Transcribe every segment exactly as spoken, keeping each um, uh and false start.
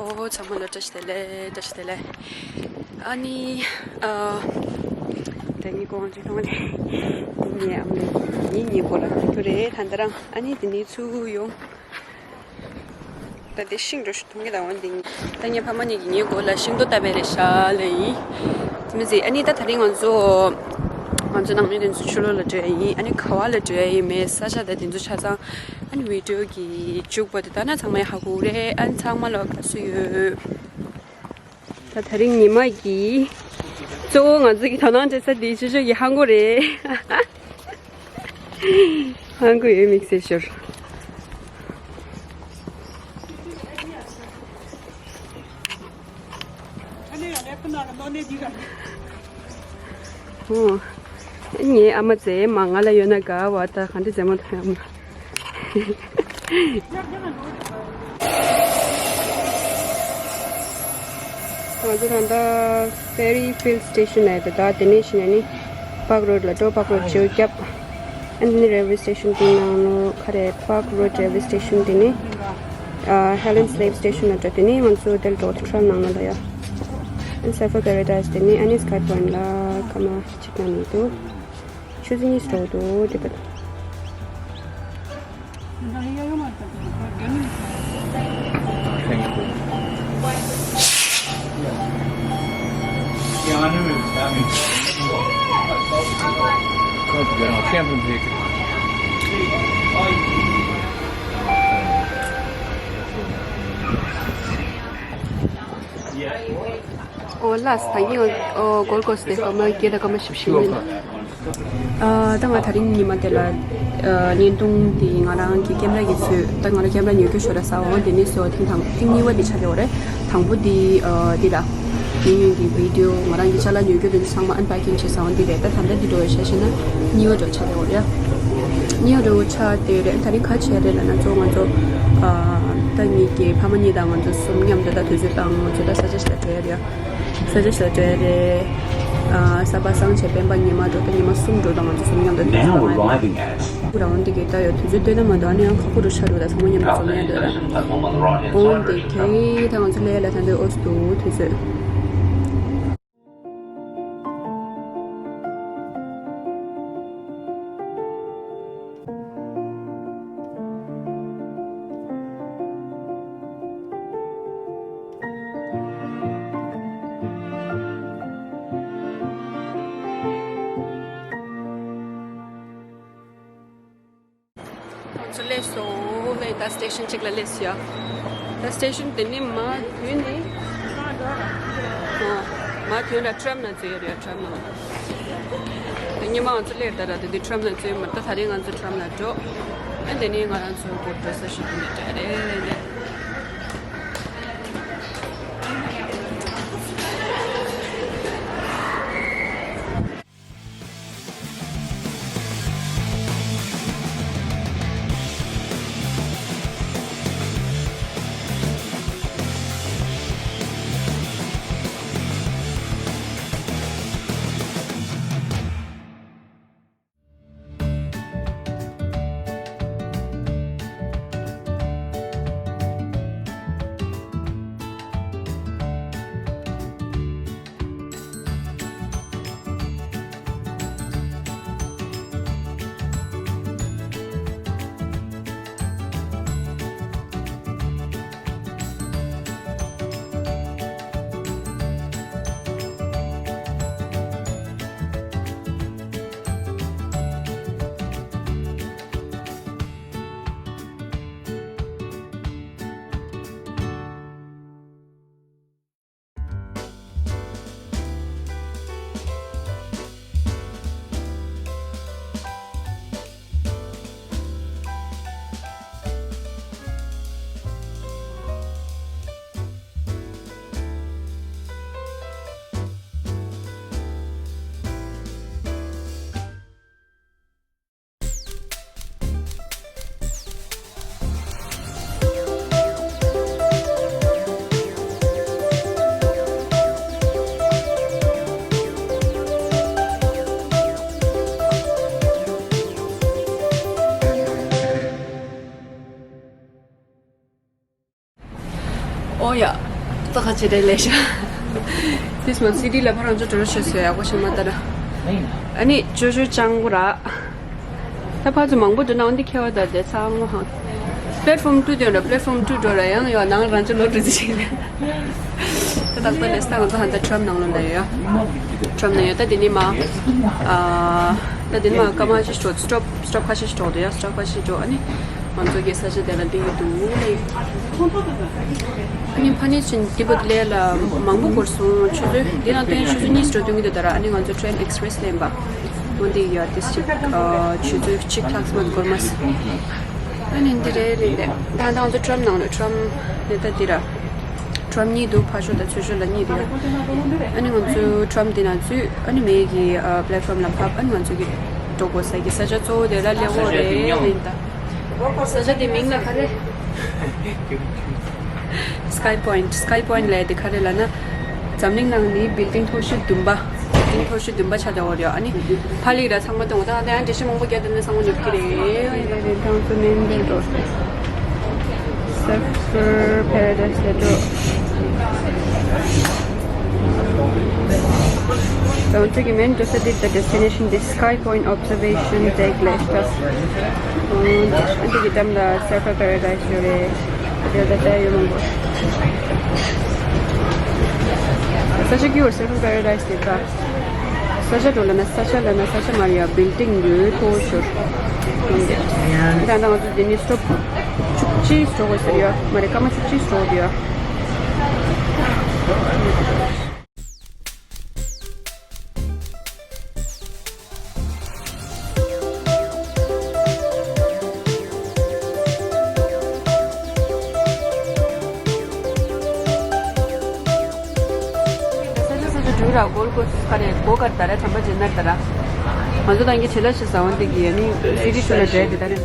ཨོ་ཚང་མ་ལ་བཀྲ་ཤིས་བདེ་ལེགས། བཀྲ་ཤིས་བདེ་ལེགས། ཨ་ནི་ཨ་ད་ངའི་གོང་ཅིག་མཐོང་ལེ། ངའི་ཨ་མ་ལགས་ངའི་ཉེ་འཁོར་ལ་ཐུག་རེད། ད་ད་རང་ཨ་ནི་དེ་ནས་ཚུར་ཡོང་། ད་དེ་ཤིང་འགྲོ་ཞིག་མཐོང་གི་ད་འོན་ཏེ། ད་ངའི་ཕ་མ་གཉིས་ཀྱིས་ངའི་མགོ་ལ་ཤིང་ཏོག་བཏབ་པ་རེད་ཤག་ལབ་ཡིན། དེ་མི་ཟེར། ཨ་ནི་ད་དེ་རིང་ང་ཚོ་ང་ཚོ་ནང་མི་དེ་ཚོ་ཕྱི་ལོགས་ལ་འགྲོ་ཡ་ཡིན། ཨ་ནི་ག་བ་ལ་འགྲོ་ཡ་ཡིན་མེད་ས་ཆ་ད་དེ་ཚོ་ཆ་ཚང་། ཨ་ནི་བི་ཌི་ཡོ་གི་མཇུག་པ་དེ་ད་ན་ཚང་མས་ཧ་གོ་རེད། ཨ་ནི་ཚང་མ་ལ་དགའ་བསུ་ཡོད། ད་དེ་རིང་ཉི་མ་གི་གཙོ་བོ་ང་ཚོ་གི་དོ་སྣང་བྱེད་ས་དེ་ཆུ་ཤོག་གི་ཧང་གོ་རེད། ཧང་གོ་ཡོད་མིག་སེ་ཤོར། ཨོ། ངའི་ཨ་མ་མཛེས་མ་ང་ལ་ཡོད་ན་དགའ་བ། ད་ག་འདྲ་མཛེས་མ་ཐོན་ཡོང་། ང་ཚོ་ད་ལྟ་Ferry Field Station ལ་ཡོད། ད་དེ་ནས་ཕྱིན་ནས་ནི་Park Road ལ་འགྲོ། Park Road ཅིག་བརྒྱབ། ཨ་ནི་railway station དེའི་ནང་ལོ་ག་རེ། Park Road railway station དེ་ནས་ཨ་Helen Slade Station ལ་འགྲོ། དེ་ནས་ང་ཚོ་ཧོ་ཊེལ་འགྲོ། Tram ནང་ལ་ཡ། ཨ་ནི་Surfer Paradise དེ་ནས་ཨ་ནི་Sky Point ལ་སྐར་མ་གཅིག་ན་ནས་འདུག་ཆུ་ཚོད་གཉིས་འགྲོ་འདུག་དེ་བར། ཨོ་ལགས་ད་གིན་ཨོ་Gold Coast དེ་སྐར་མ་བརྒྱད་དང་སྐར་མ་བཞི་བཅུ་ཞིག་ཡིན། ཨ་ད་ང་དེ་རིང་ཉི་མ་དེ་ལ་ཨ་བརྙན་ཐུང་དེ་ང་རང་གི་ཀེམ་ར་གི་ཚོས། ད་ང་རང་ཀེམ་ར་ཉོ་རྒྱུ་ཞོར་ལ་ཟ་འོང་། དེ་ནས་སོ་ཐེངས་དང་ཐེངས་གཉིས་པ་དེ་ཆགས་ཡོད་རེད། དང་པོ་དེ་ཨ་དེ་ད་ཉེ་ཉོན་གྱི་བི་ཌི་ཡོ། ང་རང་གི་ཅ་ལག་ཉོ་རྒྱུ་དེ་ཚང་མ་ཨན་པེ་ཀིང་བྱས་ཟ་འོང་དེ་རེད། ད་ད་ལྟ་དེ་འགྲོ་བའི་ཆ་བཞག་ན་གཉིས་པ་འགྲོ་ཆགས་ཡོད་རེད། གཉིས་པ་འགྲོ་ཆགས་དེ་རེད། དེ་རིང་ག་བྱས་རེད་ལབ་ན་གཙོ་བོ་ང་ཚོ་ཨ་ད་ངེད་ཀྱི་ཕ་མ་གཉིས་དང་ང་ཚོ་གསུམ་མཉམ་དུ་ད་དུས་ཚོད་བཏང་། ང་ཚོ་ད་ས་ཆ་ཞིག་ལ་འགྲོ་ཡ་རེད། ས་ཆ་ཞིག་ལ་འགྲོ་ཡ་རེད། ཨ་གཟའ་པ་སངས་ཆེ་སྤེན་པ་ཉི་མ་འགྲོ། ད་ཉི་མ་གསུམ་འགྲོ། ད་ང་ཚོ་གསུམ་མཉམ་དུ་དུས་ཚོད་བཏང་ཡ་རེད། རང་འདི་གི་ད་ཡོད་དུས་ཚོད་སྟོན་ན་མ་གཏོགས་ཨ་ནི་ཡང་ཁག་པོ་འགྲོ་ཆགས་འགྲོ། ད་ཚང་མ་མཉམ་དུ་འཛོམས་ཡ་འདོད་ར། འོན་ཏེ་དེ་ད་ང་ཚོ་ལས་ལ་ད་འདོད་ཨོ་སི་འདུག་དུས་ཚོད། ང་ཚོ་སླེབས་སོང་། ལས་ད་སི་ཊེ་ཤན་གཅིག་ལ་སླེབས་སོང་ཡ། ད་སི་ཊེ་ཤན་དེ་ནི་མ་དུས་ནི། ཨ་མ་དུས་ལ་ཊམ་ནང་འཛུལ་ཡོད་རེད། ཊམ་ནང་། དེ་ཉི་མ་ང་ཚོ་སླེབས་ད་ར། དེ་དུས་ཊམ་ནང་འཛུལ་མ། ད་ད་རེས་ང་ཚོ་ཊམ་ནང་འགྲོ། ཨ་དེ་ནི་ང་རང་ཚོ་སྒོར་འགྲོ་ས་ཞིག་ཏུ་ནས་འགྲོ་རེད། ཨོ་ཡ། ཙག་ཁ་ཆེ་དྲན་ལས་ཤ། དེས་མ་སི་ཊི་ལ་ཕར་རང་ཚོ་འགྲོ་རོགས་བྱེད་སོ་ཡག་པོ་ཞིག་མ་ལྟ་ར། ཨ་ནི་ཅོ་ཅོ་ཅང་གུ་ར། ད་ཕར་ཚོ་མང་པོ་འགྲོ་ན་འོན་ཏེ་ཁེ་བ་ད་དེ་ཚང་མ་ཧང་། པླེ་ཊི་ཕོམ་ཊུ་དེ་འགྲོ། པླེ་ཊི་ཕོམ་ཊུ་འགྲོ་ར་ཡང་ཡོད་ནང་རང་ཚོ་ལོ་འགྲོ་ཙི་ཞིག་རེད། ད་ཏག་ཏག་ལས་ད་ང་ཚོ་ཧན་ད་ཊམ་ནང་ལོ་ལ་ཡོད། ཊམ་ནང་ཡོད། ད་དེ་ནི་མ། ཨ། ད་དེ་ནི་མ་སྐར་མ་ཅིག་འགྲོ། སི་ཊོབ་སི་ཊོབ་ཁ་ཤས་འགྲོ་འདུག་ཡ། སི་ཊོབ་ཁ་ཤས་འགྲོ། ཨ་ནི་ང་ཚོ་གི་ས་ཆ་དེ་ལ་འདི་ཡོད་འདུག་ལ། ཨ་ནི་ཕ་ནི་ཆེན་འདི་བོད་ལས་ལ་མང་པོ་འགོར་སོང་། ཆུ་ཚོད་འདི་ན་སྟོན་ཆུ་ཚོད་གཉིས་འགྲོ་སྟོན་གི་འདུག་ད་ར། ཨ་ནི་ང་ཚོ་ཊེན་ཨེག་སི་པི་རེ་སི་ལེན་པ་འོ་འདི་ཡོད། དེ་ཅིག་ཆུ་ཚོད་གཅིག་ལྷག་ཙམ་འགོར་མ་སོང་། ཨ་ནི་འདི་རེད་རེད་རེད། ད་ད་ང་ཚོ་ཊམ་ནང་ལ་ཊམ་ནས་ད་འདི་ར། ཊམ་གཉིས་འདུག་ཕར་ཕྱོགས་དང་ཚུར་ཕྱོགས་ལ་གཉིས་འདུག་ཨ་ནི་ང་ཚོའི་ཊམ་འདི་ན་འཛུལ། ཨ་ནི་མེ་གི་ཨ་པླེ་ཊི་ཕོམ་ལ་ཕབ། ཨ་ནི་ང་ཚོ་གི་འགྲོ་དགོས་ས་གི་ས་ཆ་གཙོ་བོ་དེ་ལ་སླེབས་ཡོད་རེད་ཡིན་ད། ས་ཆ་དེ་མིང་ལ་ག་རེ། སི་ཀའི་པོ་ཡིན་ཊི། སི་ཀའི་པོ་ཡིན་ཊི་ལབ་ཡ་དེ་ག་རེ་ལབ་ན། འཛམ་གླིང་ནང་ནི་བིལ་ཌིང་མཐོ་ཤོས་བདུན་པ། བིལ་ཌིང་མཐོ་ཤོས་བདུན་པ་ཆགས་བསྡད་ཡོད་རེད། ཨ་ནི་ཕར་ལ་ར་ཚང་མ་སྟོན་འོ་ད་ང་ཚོ་ཡང་འགྲེལ་བཤད་མང་པོ་རྒྱག་འདུག་ན་ཚང་མ་ཉོབ་ཀྱི་རེད། རེད་རེད། ད་ང་ཚོ་མེན་ཌོ་སར་ཕར་པེ་ར་ཌའི་སི་ལ་འགྲོ། ད་ང་ཚོ་གི་མེན་ཌོ་སར་འདི་ད་ཌེ་སི་ཊི་ནེ་ཤན་འདི་སི་ཀའི་པོ་ཡིན་ཊི་ཨོབ་ཛར་ཝེ་ཤན་ཌེག་ལབ་ཡ་ཞིག་ད། ཨ་འདི་གི་འགྲམ་ལ་སར་ཕར་པེ་ར་ཌའི་སི་ཡོད་རེད། དེ་ད་ལྟ་ཡོད་མང་པོ། ས་ཆ་ཀྱི་འོ་སར་ཕར་པེ་ར་ཌའི་སི་དེ་ད། ས་ཆ་འགྲོ་ལབ་ན་ས་ཆ་ལབ་ན་ས་ཆ་མ་རེད་ཡ། བིལ་ཌིང་ཡོད་མཐོ་ཤོས། ད་ལྟ་ང་ཚོ་འདི་ནས་སི་ཊོབ་བཅུ་གཅིག་འགྲོ་དགོས་ཟེར་ཡ་མ་རེད། སྐར་མ་བཅུ་གཅིག་འགྲོ་དགོས་ཡ། ས་ཆ་ས་ཆ་འགྲུལ་ར་གོལ་གོལ་ཁ་རེ་གོ་གར་ད་ར་ཁྲམ་པ་ཇེ་ནར་ད་ར། ང་ཚོ་ཏང་གི་ཆེ་ལ་ཞེ་ས་འོན་ཏེ་གི་ཨ་ནི་སི་ཊི་ཤུ་ལ་འདྲེ་དེ་ད་རེད།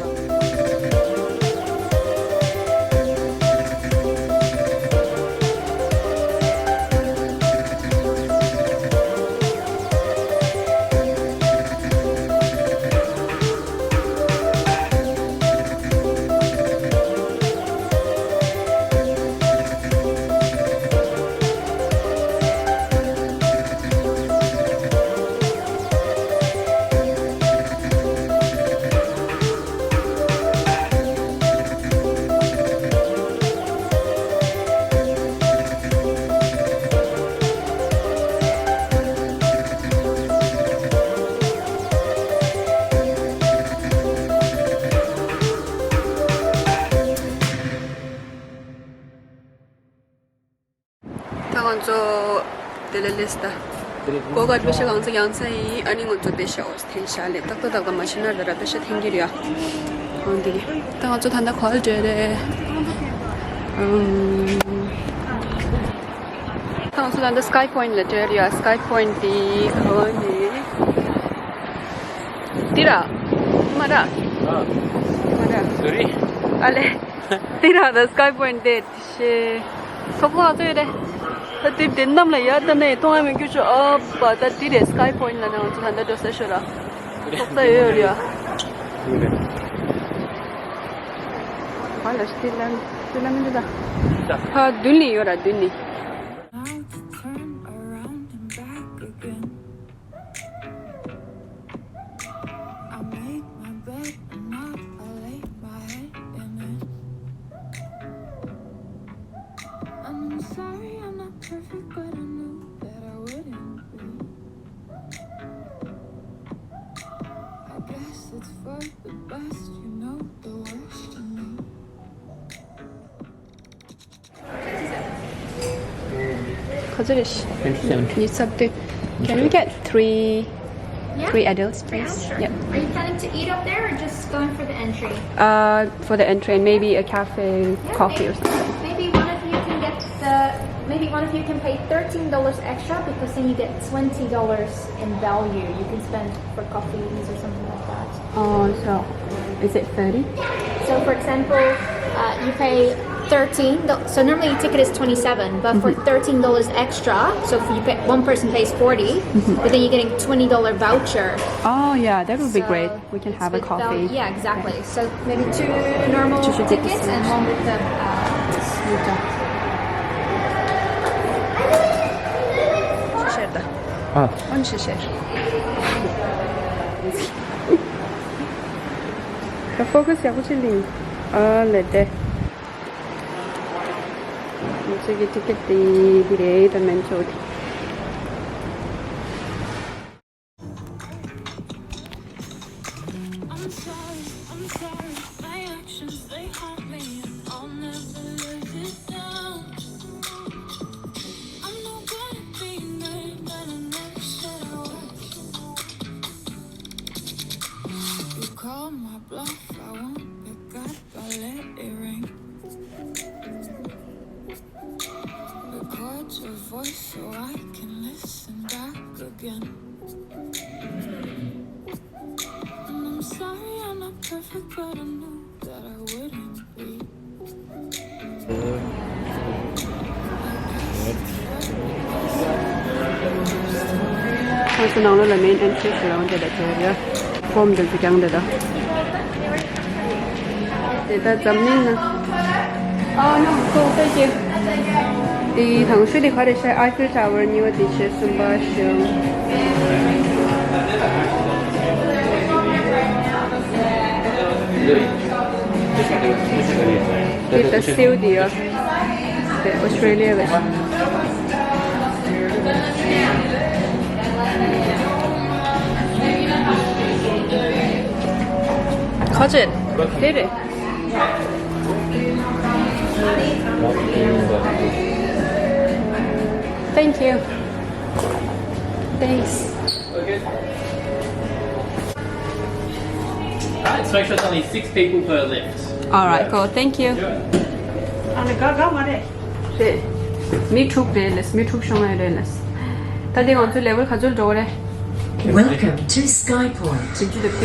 ད་ང་ཚོ་དེ་ལ་སླེབས་ད། གོ་ག་པེ་ཤ་གང་ཚ་ཡང་ཚ་ཡིན། ཨ་ནི་ང་ཚོ་པེ་ཤ་འོ་འཐེན་ཤག་ལས་ཏག་ཏག་ཏག་ཏག་མ་ཤི་ན་ར་ར་པེ་ཤ་འཐེན་གྱི་རེད་ཡ། འོ་འདི་གི་ད་ང་ཚོ་ད་ལྟ་ག་པར་འགྲོ་རེད། ཨམ། ད་ང་ཚོ་ད་ལྟ་སི་ཀའི་པོ་ཡིན་ཊི་ལ་འགྲོ་རེད་ཡ། སི་ཀའི་པོ་ཡིན་ཊི་འདི་ག་བ་ནས། འདི་ར། མ་ར། མ་ར། ཨ་ལེ། འདི་ར་ད་སི་ཀའི་པོ་ཡིན་ཊི་འདི། ཤེ། ཐོག་ལ་ཚོད་རེད། ད་དེབ་དེ་གནམ་ལ་ཡར་ལྟ་ནས་མཐོང་ཡ་མེད་རྒྱུ་ཆོ་ཨ་པ། ད་དེ་རེད་སི་ཀའི་པོ་ཡིན་ཊི་ལབ་ན་ང་ཚོ་ད་ལྟ་འགྲོ་ས་ཤོད་ར། ཐོག་ལ་ཡོད་ཡོད་རེད་ཡ། ཧ་ལ་སྟི་ལ་སྟི་ལ་མི་འདུག་ད། ཧ་མདུན་ནས་ཡོད་ར་མདུན་ནས། Now to turn around and back again. I made my bed and now I lay my head in it. I'm sorry I'm not perfect, but I knew that I wouldn't be. I guess it's for the best, you know the worst of me. ག་ཚོད་རེད། Twenty seven. It's up to. Can we get three, three adults, please? Yeah. Are you planning to eat up there or just going for the entry? Uh, for the entry and maybe a cafe coffee or something. Maybe one of you can get the, maybe one of you can pay thirteen dollars extra because then you get twenty dollars in value you can spend for coffees or something like that. Oh, so is it thirty? So, for example, uh, you pay thirteen. So normally your ticket is twenty-seven, but for thirteen dollars extra, so if you pay, one person pays forty, but then you're getting twenty dollar voucher. Oh, yeah, that would be great. We can have a coffee. Yeah, exactly. So maybe two normal tickets and one with the uh, ཨོན་ཞེས་ཤེར། ད་ཕོ་ཁ་སི་ཡག་པོ་ཅིག་ལིང་། ཨ་ལེ་དེ། ང་ཚོའི་གི་ཊི་ཀེ་ཊི་དེ་འདི་རེད། ད་མེན་ཆོ་དེ། I'm sorry, I'm sorry, my actions, they haunt me. I'll never live it down. I'm no good at being good, but I never said I was. You call my bluff, I won't pick up, I let it ring. Record your voice so I can listen back again. And I'm sorry I'm not perfect, but I knew that I wouldn't be. ཁོང་ཚོ་ནང་ལོགས་ལ་མེན་ཨེན་ཊི་རི་ཞིག་ལ་འོང་དེ་ལ་བྱོས་རེད། ཧྥོམ་དེ་ཚོ་རྐྱང་དེ་དང་། དེ་ད་འཛམ་གླིང་ན། Oh, no, cool, thank you. དེ་དང་ཤོས་དེ་ག་རེ་ཤ། ཨའི་ཕིལ་ཊ་ཝར་གཉིས་པ་དེ་བྱས། གསུམ་པ་བྱས། དེ་ད་སེའུ་དེ་ཡོད། དེ་ཨོ་སི་ཊྲེ་ལི་ཡ་ལ། ཁ་ཆེ་དེ་རེད། Thank you. Thanks. Let's make sure it's only six people per lift. All right, cool. Thank you. རེད། མི་དྲུག་རེད་ལས། མི་དྲུག་ཤོང་ཡ་རེད་ལས། ད་དེ་ང་ཚོ་ལེ་ཝལ་ག་ཚོད་འགྲོ་གི་རེད། Welcome to Sky Point.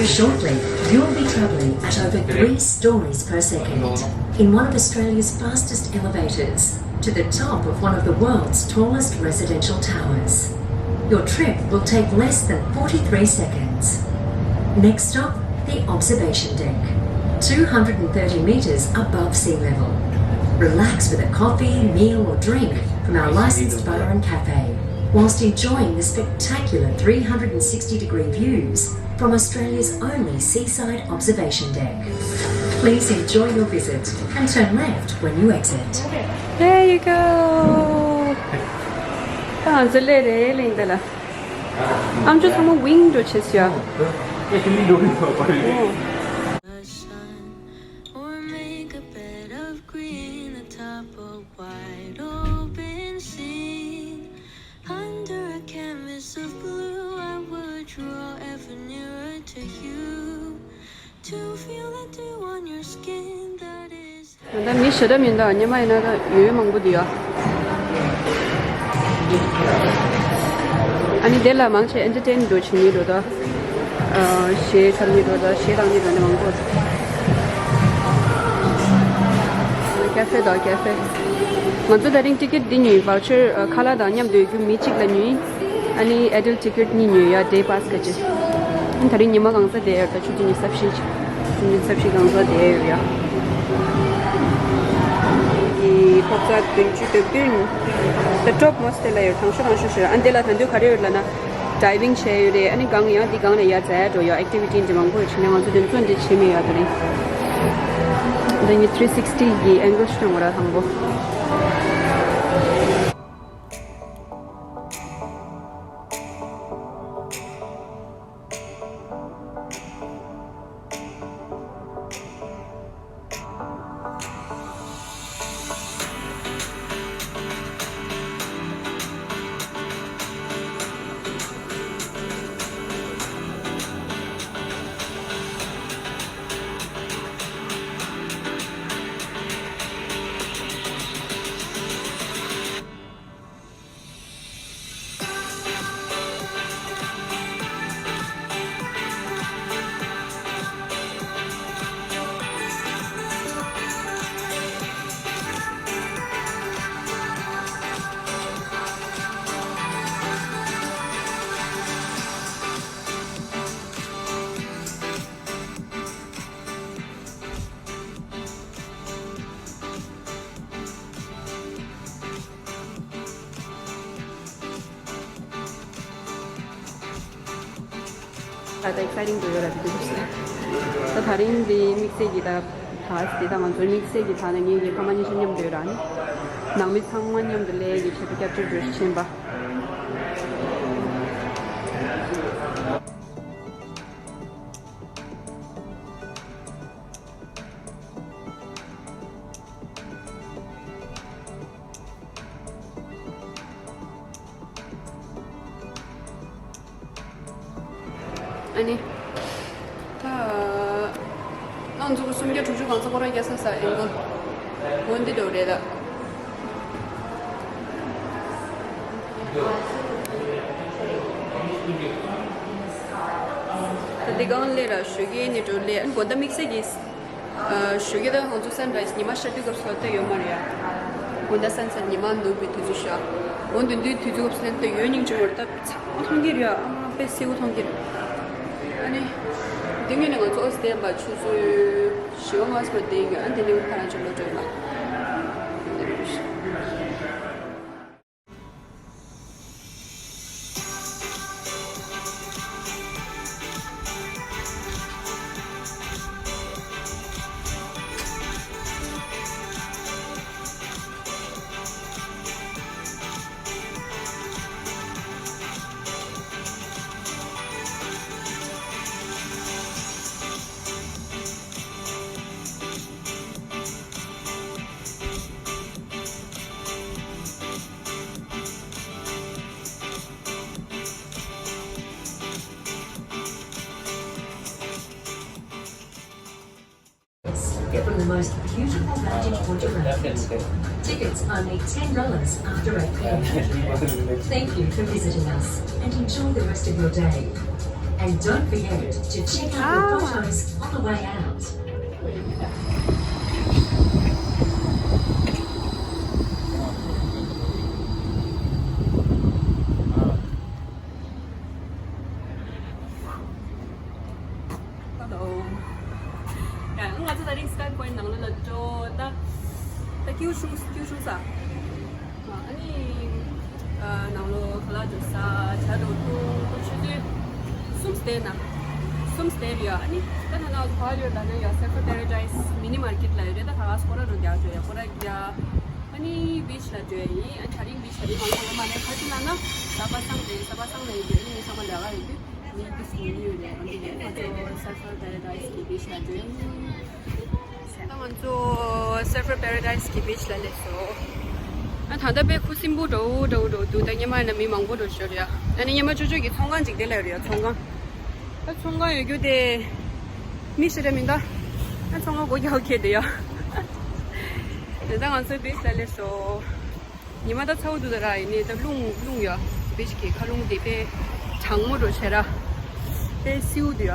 Shortly, you'll be travelling at over three stories per second in one of Australia's fastest elevators to the top of one of the world's tallest residential towers. Your trip will take less than forty-three seconds. Next stop, the observation deck, two hundred and thirty metres above sea level. Relax with a coffee, meal or drink from our licensed bar and cafe, whilst enjoying the spectacular three hundred and sixty degree views from Australia's only seaside observation deck. Please enjoy your visit and turn left when you exit. There you go. ད་ང་ཚོ་སླེབས་རེད་གླིང་དེ་ལ། ཨམ་ཅོག་ཚང་མ་ཝིང་འགྲོ་བྱེད་ཤག Or make a bed of green atop a wide open scene. Under a canvas of blue, I would draw ever nearer to you. To feel the dew on your skin, that is. ད་མི་ཞེ་དྲག་མི་འདུག་སྔོན་མ་ཡིན་ན་ད་ཡོད་མང་པོ་འདུག་ཡ། ཨ་ནི་དེ་ལ་མང་ཆེ་ཨེན་ཊར་ཊེན་འགྲོ་བྱེད་མི་འགྲོ་ད། ཨ། གཞས་འཁྲབ་མི་འགྲོ་ད། གཞས་བཏང་མི་འགྲོ་ནི་མང་པོ། ཀ་ཧྥེ་དང་ཀ་ཧྥེ། ང་ཚོ་དེ་རིང་ཊི་ཀེ་ཊི་འདི་ཉོས། ཝའུ་ཆར་ཁ་ལག་དང་མཉམ་དུ་ཡོད་རྒྱུ་མི་གཅིག་ལ་ཉོས། ཨ་ནི་ཨེ་ཌལ་ཊི་ཀེ་ཊི་གཉིས་ཉོས་ཡ། ཌེ་པཱ་སི་ག་ཅིག་ཨ་ནི་དེ་རིང་ཉི་མ་གང་ས་བསྡད་ཡོད་ད། ཆུ་ཚོད་ཉི་ཤུ་རྩ་བཞི། ཆུ་ཚོད་ཉི་ཤུ་རྩ་བཞི་གང་ས་བསྡད་ཡོད་ཡ། ཨི་ཐོབ་ཚད་བདུན་ཅུ་དོན་བདུན། ད་ཊོབ་མོ་སི་ཊི་དེ་ལ་ཡོད། དྲང་ཤོས་དྲང་ཤོས་ཤོད། ཨ་ནི་དེ་ལ་ད་དུང་ག་རེ་ཡོད་ལབ་ན། ཌའི་ཝིང་བྱས་ཡོད་རེད། ཨ་ནི་སྒང་ཡང་འདི་སྒང་ལ་ཡར་འཛེག་འགྲོ་ཡ། ཨེག་ཊི་ཝི་ཊི་འདྲ་མང་པོ་ཡོད། བྱས་ནས་ང་ཚོ་དེ་ཚོ་འདི་བྱེད་མི་ཡོད་དེ་རིང་། ད་ངས་ཐི་རི་སིག་སི་ཊི་གི་ཨེང་གལ་ཞིག་སྟོན་དགོས་ར་དང་པོ། ད་ད་ཨེག་སའི་ཊིང་དུ་ཡོད་ར། དེ་དུས་ད་དེ་རིང་འདི་དམིགས་བསལ་གྱི་ད་ད་དེ་ད་ང་ཚོའི་དམིགས་བསལ་གྱི་ད་ནི་ངེད་ཀྱི་ཕ་མ་གཉིས་ཆ་མཉམ་དུ་ཡོད་ར། ནི་ནང་མི་ཚང་མ་མཉམ་དུ་ལས་ཀྱི་ཆེད་དུ་སྐྱབས་བཅོལ་བྱེད་ཕྱིན་པ། ཨ་ནི། ད། ང་ཚོ་སུམ་བརྒྱ་དྲུག་ཅུ་གང་ཚ་ཁོ་རང་རྒྱ་ས་ས་ཨེ་གོ། འོན་ཏེ་འགྲོ་རེད་ད། ད་འདི་གང་ལས་ར་ཞོགས་ཀས་ནས་འགྲོ་ལས་ཨ་ནི་དགོང་དག་དམིགས་བསལ་གྱི། ཞོགས་ཀif ད་ང་ཚོ་སན་རའི་སི་ཉི་མ་ཤར་དུས་སྐབས་སུ་ལྟ་ཡོད་མ་རེད་ཡ། དགོང་དག་སན་སེ་ཊི་ཉི་མ་ནུབ་པའི་དུས་ཚོད་ཤག་འོ་དེ་དུས་དུས་ཚོད་སྐབས་སུ་ལྟ་ཡོད་སྙིང་རྗེ་མོ་རེད། ད་ཚ་པོ་མཐོང་གི་རེད་ཡ། ཨ་མ་དཔེ་སེར་པོ་མཐོང་གི་རེད། ཨ་ནི། དེ་ངོས་ནས་ང་ཚོ་ཨོ་སི་ལྡན་པ་ཆུ་ཚོད་བཞི་པ་ལྔ་པ་ལ་བསྡད་ཡོད། ཨ་དེ་ནས་ཁ་རང་ཚོ་ལོག་འགྲོ་ཡིན་པ། Get from the most beautiful vantage point around. Tickets only ten dollars after eight p.m. Thank you for visiting us and enjoy the rest of your day. And don't forget to check out your photos on the way out. Hello. ཡ། ང་ཚོ་དེ་རིང་Sky Point ནང་ལོགས་ལ་འགྲོ། ད་ད་ཀེའུ་ཤུང་ཀེའུ་ཤུང་ས། ཨ་ནི་ནང་ལོགས་ཁ་ལག་འདུག་ས། ཇ་འདུག་འཐུང་། ཆུ་ཚོད་གསུམ་བསྡད་ན། གསུམ་བསྡད་རེད་ཡ། ཨ་ནི་ད་ད་ནང་ག་ཡོད་ལབ་ན་ཡ། Surfer Paradise Mini Market ལ་ཡོད་རེད། ད་ག་ག་སྐོར་ར་རུ་རྒྱག་འགྲོ་ཡ། སྐོར་ར་རྒྱག་ཨ་ནི་བིཆ་ལ་འགྲོ་ཡ་ཡིན། ཨ་ནི་དེ་རིང་བིཆ་ལ་མི་མང་པོ་ཡོད་མ་རེད། ག་རེ་ལབ་ན་ས་པ་སངས་རེད། ས་པ་སངས་ལ་ཡོད་རེད། ཨ་ནི་མི་ཚང་མ་ལས་ཀ་ཡོད་དུས་མི་དེ་སུ་མི་ཡོད་རེད། འོན་ཏེ་ང་ཚོ་Surfer Paradise གི་བིཆ་ལ་འགྲོ་ཡ་ཡིན། ད་ང་ཚོ་Surfer Paradise གི་བིཆ་ལ་སླེབས་སོང་། ཨ་ད་ལྟ་དཔེ་ཁུ་སིམ་པོ་འདྲ་བོ་འདྲ་བོ་འདུག་ད་སྔོན་མ་ཡིན་ན་མི་མང་པོ་འདྲ་བོ་ཞིག་ཡོད་རེད་ཡ། ཨ་ནི་སྔོན་མ་ཅོ་ཅོ་གི་ཚོང་ཁང་འཇིག་རྟེན་ལ་ཡོད་རེད་ཡ། ཚོང་ཁང་། ད་ཚོང་ཁང་ཡོད་རྒྱུ་དེ་མི་ཞེ་དྲག་མི་འདུག་ཨ་ཚོང་ཁང་སྒོ་རྒྱག་ཁེལ་བསྡད་ཡ། དེ་ད་ང་ཚོ་བིཆ་ལ་སླེབས་སོང་། ཉི་མ་ད་ཚ་པོ་འདུག་ད་ར། ཡིན་ནའི་ད་རླུང་རླུང་ཡ། བིཆ་གི་མཁའ་རླུང་དེ་དཔེ་གྲང་མོ་འདྲ་བོ་བྱས་ར། དཔེ་བསིལ་པོ་འདུག་ཡ།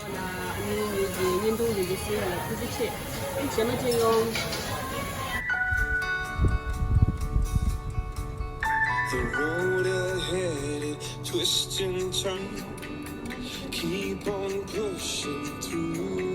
ཨ་ནི་ངེད་ཀྱི་བརྙན་ཐུང་འདི་གའི་གསན་ཡ་ལ་ཐུགས་རྗེ་ཆེ། རྗེས་མ་མཇལ་ཡོང་། The road ahead is twists and turns. Keep on pushing through.